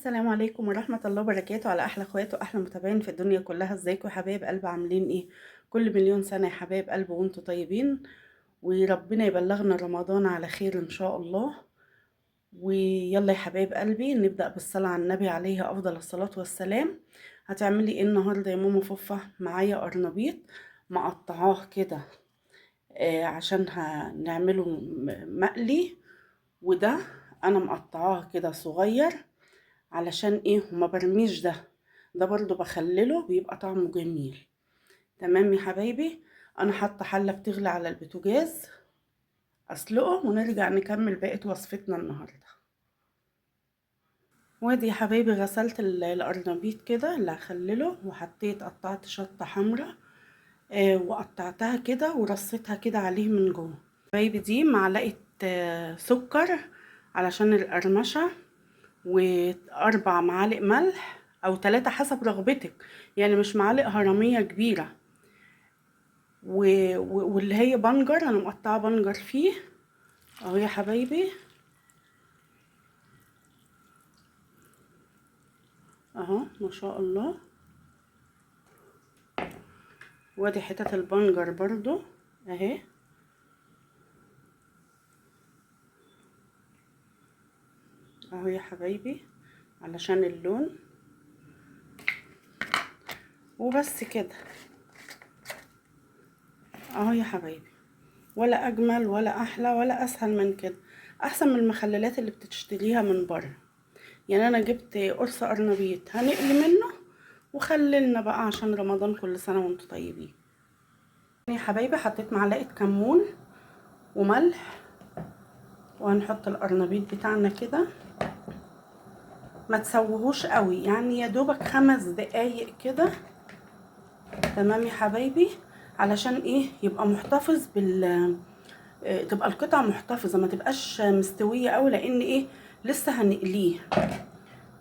السلام عليكم ورحمة الله وبركاته على أحلى اخوات وأحلى متابعين في الدنيا كلها. ازيكم يا حبايب قلب؟ عاملين ايه؟ كل مليون سنة يا حبايب قلب وانتوا طيبين، وربنا يبلغنا رمضان على خير إن شاء الله. ويلا يا حبايب قلبي نبدأ بالصلاة على النبي عليه أفضل الصلاة والسلام. هتعملي ايه النهاردة يا ماما فوفا؟ معايا قرنبيط مقطعاه كده عشان هنعمله مقلي، وده أنا مقطعاه كده صغير علشان ايه؟ وما برميش ده برضو بخلله بيبقى طعمه جميل. تمام يا حبايبي، انا حاطه حله بتغلي على البوتاجاز، اسلقه ونرجع نكمل باقي وصفتنا النهارده. وادي يا حبايبي غسلت القرنبيط كده اللي هخلله، وحطيت قطعت شطه حمراء وقطعتها كده ورصيتها كده عليه من جوه. حبايبي دي معلقه سكر علشان القرمشه، و4 معالق ملح او 3 حسب رغبتك، يعني مش معالق هرميه كبيرة. واللي هي بنجر، انا مقطعه بنجر فيه اهو يا حبايبي اهو ما شاء الله. وادي حتت البنجر برضو اهي. اهو يا حبايبي علشان اللون. وبس كده اهو يا حبايبي، ولا اجمل ولا احلى ولا اسهل من كده، احسن من المخللات اللي بتشتريها من بره. يعني انا جبت قرص قرنبيط هنقلي منه وخللنا بقى عشان رمضان، كل سنة وانتم طيبين. يا حبايبي حطيت معلقه كمون وملح، وهنحط القرنبيط بتاعنا كده. ما تسويهوش قوي، يعني يا دوبك 5 دقايق كده. تمام يا حبايبي، علشان ايه؟ يبقى محتفظ بال تبقى القطعة محتفظة، ما تبقاش مستوية قوي، لان ايه؟ لسه هنقليه.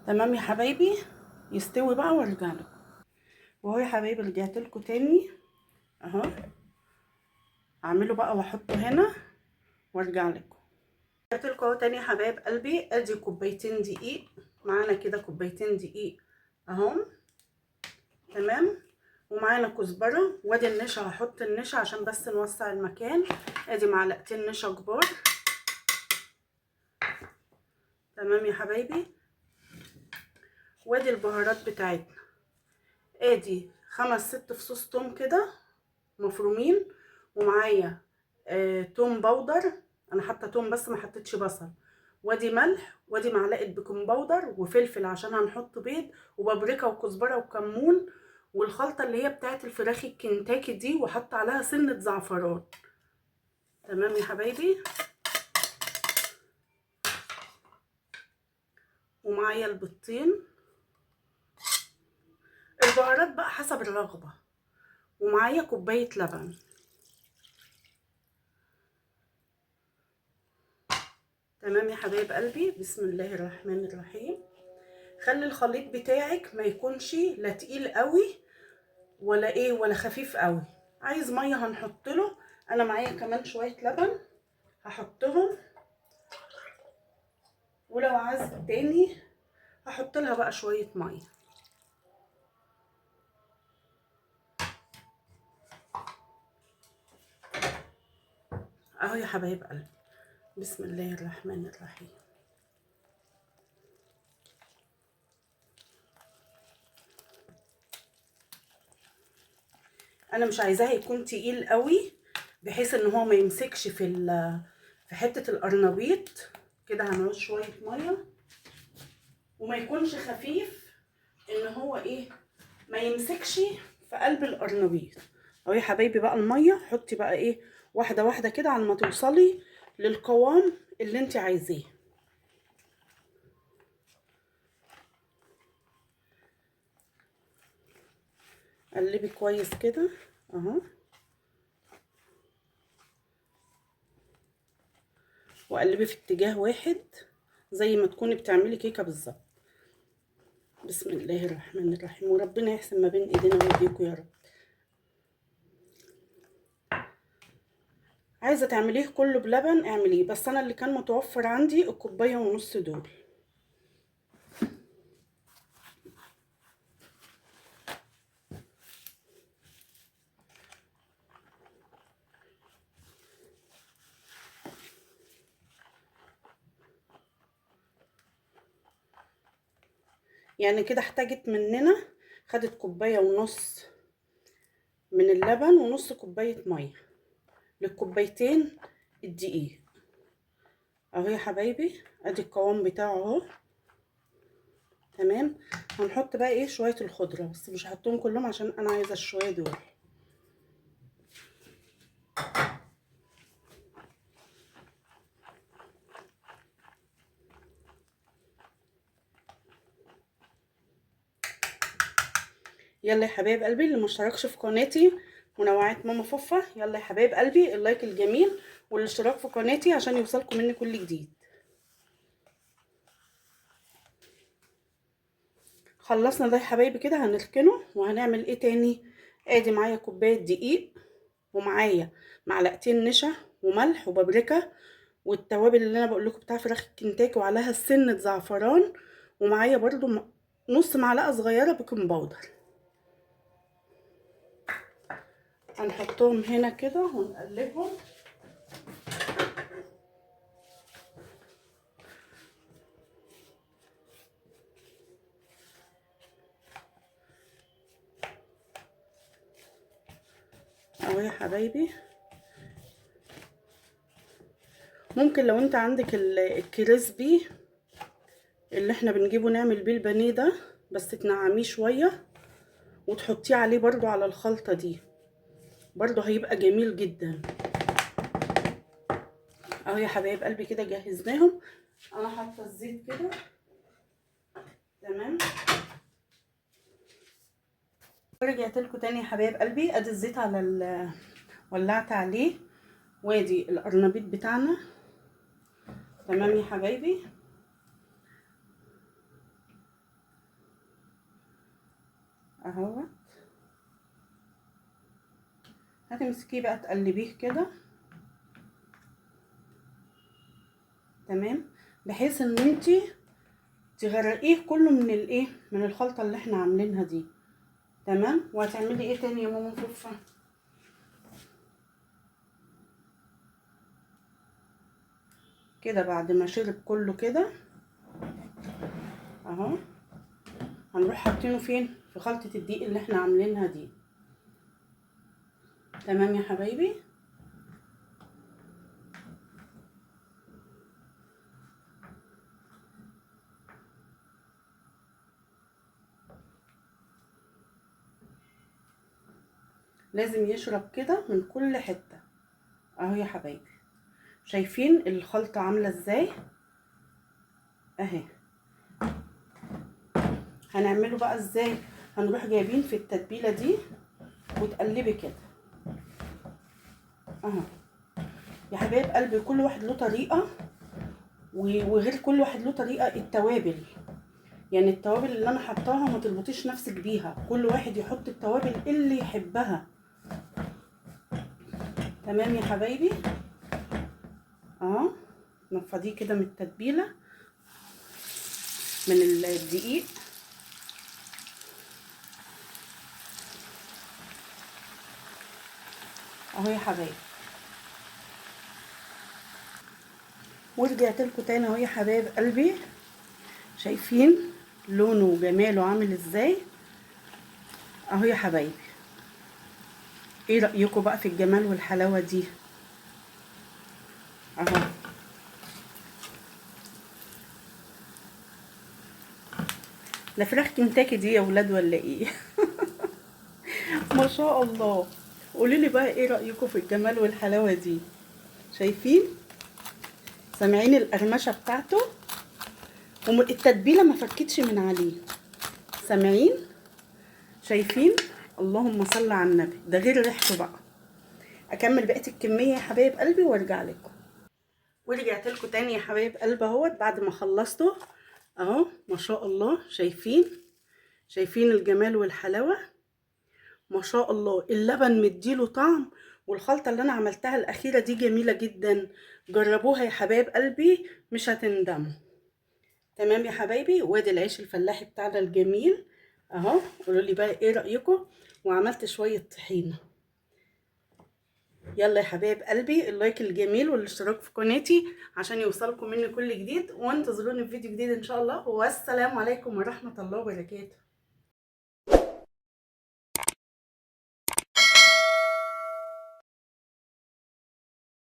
تمام يا حبايبي، يستوي بقى وارجع لكم. وهو يا حبايبي رجعت لكم تاني اهو، اعمله بقى واحطه هنا وارجع لكم. رجعت لكم اهو تاني يا حبايب قلبي. ادي كوبايتين دقيق معانا كده، كوبايتين دقيق اهم. تمام، ومعانا كزبره، وادي النشا، هحط النشا عشان بس نوسع المكان. ادي معلقتين نشا كبار. تمام يا حبايبي، وادي البهارات بتاعتنا، ادي 5 6 فصوص توم كده مفرومين، ومعايا توم powder، انا حاطه توم بس ما حطيتش بصل، وادي ملح، وادي معلقه baking powder، وفلفل عشان هنحط بيض، وبابريكا وكزبره وكمون، والخلطه اللي هي بتاعت الفراخ الكنتاكي دي، وحط عليها سنة زعفران. تمام يا حبايبي، ومعايا البيضتين. البهارات بقى حسب الرغبة، ومعايا كوباية لبن. تمام يا حبايب قلبي، بسم الله الرحمن الرحيم. خلي الخليط بتاعك ما يكونش لا تقيل قوي ولا ايه ولا خفيف قوي. عايز مية هنحط له، انا معايا كمان شوية لبن هحطهم، ولو عايز تاني هحط لها بقى شوية مية. اهو يا حبايب قلبي، بسم الله الرحمن الرحيم. انا مش عايزاه يكون تقيل قوي بحيث ان هو ما يمسكش في حتة القرنبيط كده. هنعوز شوية مية، وما يكونش خفيف ان هو ايه ما يمسكش في قلب القرنبيط. اهو يا حبايبي بقى المية، حطي بقى ايه واحدة واحدة كده على ما توصلي للقوام اللي انت عايزاه. قلبي كويس كده اهو، وقلبي في اتجاه واحد زي ما تكوني بتعملي كيكة بالظبط. بسم الله الرحمن الرحيم، وربنا يحسن ما بين ايدينا وايديكم يا رب. عايزه تعمليه كله بلبن اعمليه، بس انا اللي كان متوفر عندي الكوباية ونص دول. يعني كده احتاجت مننا، خدت كوباية ونص من اللبن ونص كوباية مية للكوبايتين الدقيق اهو يا حبايبي. ادي القوام بتاعه اهو. تمام. هنحط بقى ايه شوية الخضرة، بس مش هحطهم كلهم عشان انا عايزه الشويه دول. يلا يا حبايب قلبي، اللي مشتركش في قناتي منوعات ماما فوفا، يلا يا حبايب قلبي ال like الجميل والاشتراك في قناتي عشان يوصلكم مني كل جديد. خلصنا ده يا حبايبي كده، هنركنه. وهنعمل ايه تاني؟ ادي معايا كوباية دقيق، ومعايا معلقتين نشا وملح وبابريكا والتوابل اللي انا بقول لكم بتاع فراخ الكنتاكي، وعليها سنة زعفران، ومعايا برضو نص معلقه صغيرة baking powder. هنحطهم هنا كده ونقلبهم. اهو يا حبايبي. ممكن لو انت عندك الكريسبي اللي احنا بنجيبه نعمل بيه البانيه ده، بس تنعميه شوية وتحطيه عليه برضو على الخلطة دي، برضو هيبقى جميل جدا. اهو يا حبايب قلبي كده جهزناهم. انا حاطه الزيت كده. تمام. رجعت لكم تاني يا حبايب قلبي. ادي الزيت على ولعت عليه، وادي القرنبيط بتاعنا. تمام يا حبايبي. اهو هتمسكيه بقى تقلبيه كده. تمام، بحيث ان انتي تغرقيه كله من الايه، من الخلطة اللي احنا عاملينها دي. تمام. وهتعملي ايه تاني يا ماما فوفا؟ كده بعد ما شرب كله كده اهو، هنروح حاطينه فين؟ في خلطه الدقيق اللي احنا عاملينها دي. تمام يا حبايبي. لازم يشرب كده من كل حتة اهو يا حبايبي. شايفين الخلطة عاملة ازاي اهي. هنعمله بقى ازاي؟ هنروح جايبين في التتبيلة دي وتقلبي كده اهو يا حبايب قلبي. كل واحد له طريقة، وغير كل واحد له طريقة التوابل. يعني التوابل اللي انا حطاها ما تربطيش نفسك بيها، كل واحد يحط التوابل اللي يحبها. تمام يا حبايبي اهو. نفضيه كده من التتبيله من الدقيق. اهو يا حبايبي. ورجعت لكم تاني اهو يا حبايب قلبي. شايفين لونه وجماله عامل ازاي اهو يا حبايبي. ايه رايكم بقى في الجمال والحلاوه دي اهو؟ ده فراخ كنتاكي دي يا ولاد ولا ايه؟ ما شاء الله. قولوا لي بقى ايه رايكم في الجمال والحلاوه دي؟ شايفين؟ سامعين القرمشه بتاعته؟ والتتبيله ما فكتش من عليه. سامعين؟ شايفين؟ اللهم صل على النبي. ده غير ريحته بقى. اكمل بقية الكمية يا حبايب قلبي وارجع لكم. ورجعت لكم تاني يا حبايب قلبي اهوت بعد ما خلصته اهو. ما شاء الله. شايفين؟ شايفين الجمال والحلاوه؟ ما شاء الله. اللبن مديله طعم، والخلطه اللي انا عملتها الاخيرة دي جميلة جدا. جربوها يا حبايب قلبي مش هتندموا. تمام يا حبايبي. وادي العيش الفلاحي بتاعنا الجميل اهو. قولوا لي بقى ايه رايكم. وعملت شوية طحينه. يلا يا حبايب قلبي، ال like الجميل والاشتراك في قناتي عشان يوصلكم مني كل جديد، وانتظروني في فيديو جديد ان شاء الله. والسلام عليكم ورحمة الله وبركاته.